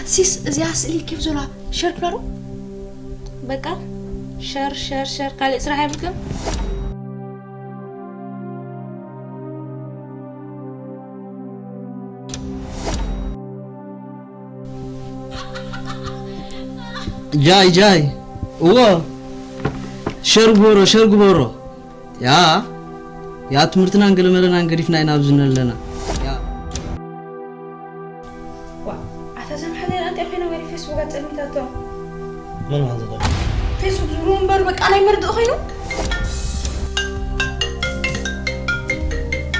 ሲስ፣ እዚኣ ስእሊ ኬፍ ዘላ ሸር ክብላ ዶ? በቃ ሸር፣ ሸር፣ ሸር፣ ካልእ ስራሕ የብልክን? ጃይ፣ ጃይ። እዎ። ሸር ግበሮ፣ ሸር ግበሮ። ያ፣ ያ ትምህርትናን ገለመለናን ገዲፍና ኢና ኣብዚ ዘለና። ያ። ዋ፣ ኣታ ዘምሓለል ኣንተ ኾይነ ወዲ ፌስቡክ ኣጸልሚታቶ። መን ማለት ነው? ፌስቡክ ዝብሉ እምበር በቃ ናይ መርድእ ኮይኑ።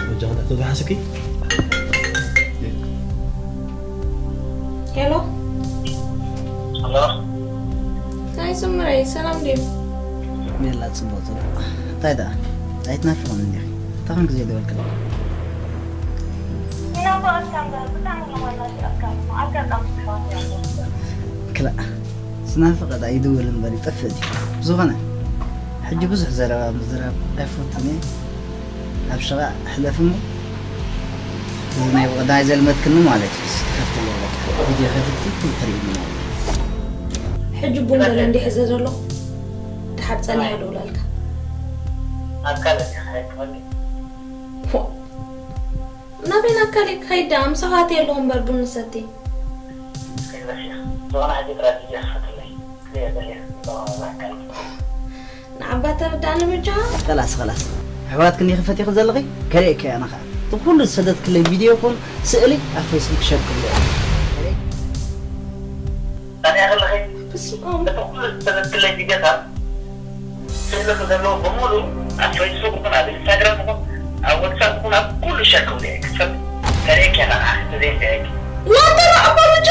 ወጃ እንዳቶ ዝሓስኪ? ሄሎ። ሄሎ። ናይ ስምረይ፣ ሰላም ድዩ? ሜላ፣ ጽቡቕ፣ ጽቡቕ። እንታይ ደኣ? ኣይትናፍቕን እንዲኺ? እንታይ ኮንክ ዘይደወልክለይ? ይናፍቐካ እምበር፣ ብጣዕሚ ነው ማናፍቐካ። ኣጋጣሚ ትኸውን ያለው። ክላእ፣ ዝናፍቐ ደኣ ይድውል እምበር ይጠፍእ ድዩ? ብዝኾነ፣ ሕጂ ብዙሕ ዘረባ ምዝራብ ኣይፈቱን እየ። ኣብ ሽቓ ሕለፍ እሞ፣ እዚ ናይ ብቐዳይ ዘልመትክኒ ማለት እዩ። እስኪ ከፍትለይ በቃ። ቪድዮ ከፍቲ ኩሉ ትርእይኒ ማለት እዩ። ሕጂ ቡን በለ እንዲሕ ዘዘሎ ድሓር ጸኒሐ ደውላልካ። ኣካል እንዲሕ ኣይኮኒ። ፎ። ናበይ ናካሊ ካይዳ ምሳኻት የለኹም እምበር ቡን ንሰቲ። ከይበስያ። ዝኾነ ሕጂ ጥራይ ቪድዮ ክፈትለይ። ክሪኦ ደልየ። ንዓባ ተረዳእኒ ብቻ። ከላስ፣ ከላስ። ኣሕዋትክን ይኽፈት ይኽን ዘለኺ? ከርእየኪ እየ ኣነ ኸኣ። እቲ ኩሉ ዝሰደትክለይ ቪድዮ ይኹን ስእሊ ኣብ ፌስቡክ ሸር ክብሎ እየ። እንታይ ኣለኺ? በስመ ኣብ። እቲ ኩሉ ዝሰደትክለይ ቪድዮታት ስእልኺ ዘለዎ በሙሉ ኣብ ፌስቡክ ይኹን ኣብ ኢንስታግራም ይኹን ኣብ ዋትሳፕ ይኹን ኣብ ኩሉ ሸር ክብሎ እየ። ክፈት ከርእየኪ እየ ንዓኺ ተዘይንዳየኪ። ዋንታ ንዓባ ብቻ